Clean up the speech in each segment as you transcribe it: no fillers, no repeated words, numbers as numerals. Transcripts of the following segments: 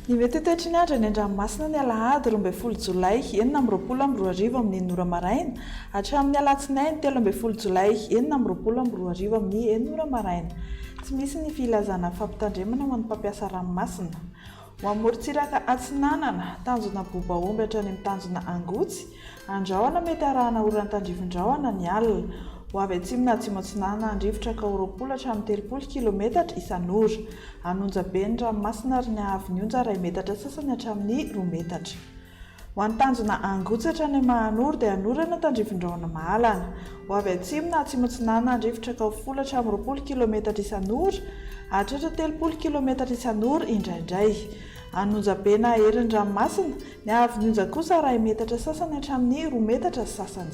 Ny mety ho toetry ny andro any an-dranomasina ny alahady 12 jolay 2026 amin'ny enina ora maraina hatramin'ny alatsinainy 13 jolay 2026 amin'ny enina ora maraina. Tsy misy ny filazana fampitandremana ho an'ny mpampiasa ranomasina. Ho an'ny morontsiraka atsinanana, tanjona Bobaomby hatrany amin'ny tanjona Angotsy, Andrahona mety arahana oran-tandrifin-drahona ny alina. Ho avy atsimo na atsimo atsinanana ny rivotra ka ho 20 hatramin'ny 30 kilometatra isan'ora. Hanonja be ny ranomasina ary ny haavon'ny onja iray metatra sasany hatramin'ny roa metatra. Ho an'ny tanjona Angotsy hatrany Mahanoro dia hanorana tandrifin-drahona mahalana. Ho avy atsimo na atsimo atsinanana ny rivotra ka ho folo hatramin'ny 20 kilometatra isan'ora, hahatratra 30 kilometatra isan'ora indraindray. Hanonja be na herin'ny ranomasina, Ny haavon'ny onja kosa iray metatra sasany hatramin'ny roa metatra sasany.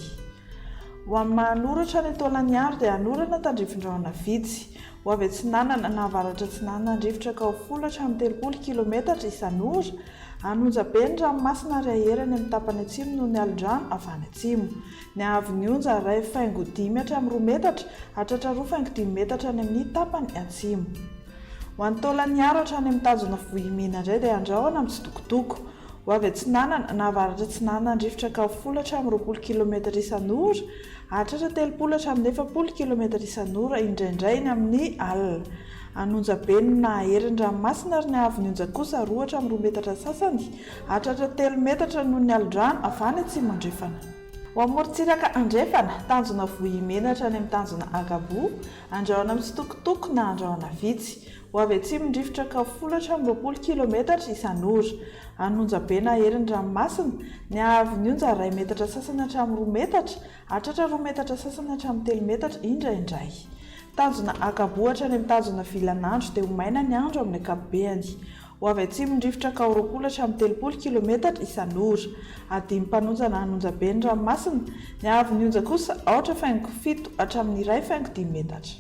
Ho amin'ny mahanoratra any Taolagnaro dia hanorana tandrifin-drahona vitsy. Ho avy atsinanana na avaratra atsinanana ny rivotra ka ho folo hatramin'ny 30 kilometatra isan'ora. Hanonja be ny ranomasina ary hahery any amin'ny tapany atsimo noho ny alon-drano avy any atsimo. Ny haavon'ny onja iray faingo dimy hatramin'ny roa metatra, hahatratra roa faingo dimy metatra any amin'ny tapany atsimo. Ho an'i Taolagnaro hatrany amin'ny tanjona Vohimena indray dia andrahona mitsitokotoko. Ho avy atsinanana na avaratra atsinanana ny rivotra ka ho folo hatramin'ny 20 kilometatra isan'ora, hahatratra 30 hatramin'ny 40 kilometatra isan'ora indraindray ny amin'ny alina. Hanonja be ny nahahery ny ranomasina ary ny haavon'ny onja kosa roa hatramin'ny roa metatra sasany, hahatratra telo metatra noho ny alon-drano avy any atsimo andrefana. Ho amorontsiraka andrefana, tanjona Vohimena hatrany amin'ny tanjona Agaboa, Andrahona mitsitokotoko na andrahona vitsy. Ho avy atsimo ny rivotra ka folo hatramin'ny 20 kilometatra isan'ora. Hanonja be na hery ny ranomasina. Ny haavon'ny onja iray metatra sasany hatramin'ny roa metatra, hahatratra roa metatra sasany hatramin'ny telo metatra indraindray. Tanjona Ankaboa hatrany amin'ny tanjona Vilanandro dia ho maina ny andro amin'ny ankapobeany. Ho avy atsimo ny rivotra ka ho 20 hatramin'ny 30 kilometatra isan'ora. Adimy mpanonja na hanonja be ny ranomasina, ny haavon'ny onja kosa aotra faingo fito hatramin'ny iray faingo dimy metatra.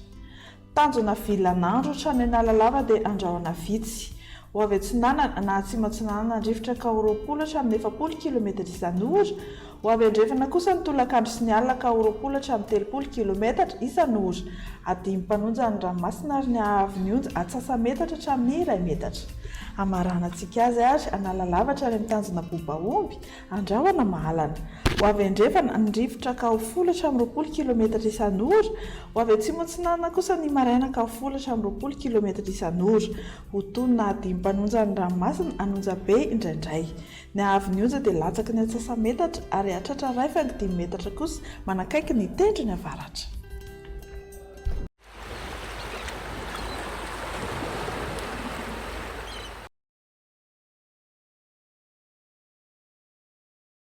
Tanjona vilan'andro hatrany Analalava dia andrahona vitsy. Ho avy atsinanana na atsimo atsinanana ny rivotra ka ho 20 hatramin'ny 40 kilometatra isan'ora, Ho avy andrefana kosa ny tolakandro sy ny alina ka ho 20 hatramin'ny 30 kilometatra isan'ora. Adimy mpanonja ny ranomasina ary ny haavon'ny onja atsasa-metatra hatramin'ny iray metatra. Hamaranantsika azy ary Analalava hatrany amin'ny tanjona Bobaomby, Andrahona Mahalana. Ho avy andrefana ny rivotra ka ho folo hatramin'ny 20 kilometatra isan'ora. Ho avy atsimo atsinanana kosa ny maraina ka ho folo hatramin'ny 20 kilometatra isan'ora. Ho tony na adimy mpanonja ny ranomasina Anonjabe indraindray. Ny haavon'ny onja dia latsaky ny antsasa-metatra ary hahatratra iray faingo dimy metatra kosa manakaiky ny tendrony avaratra.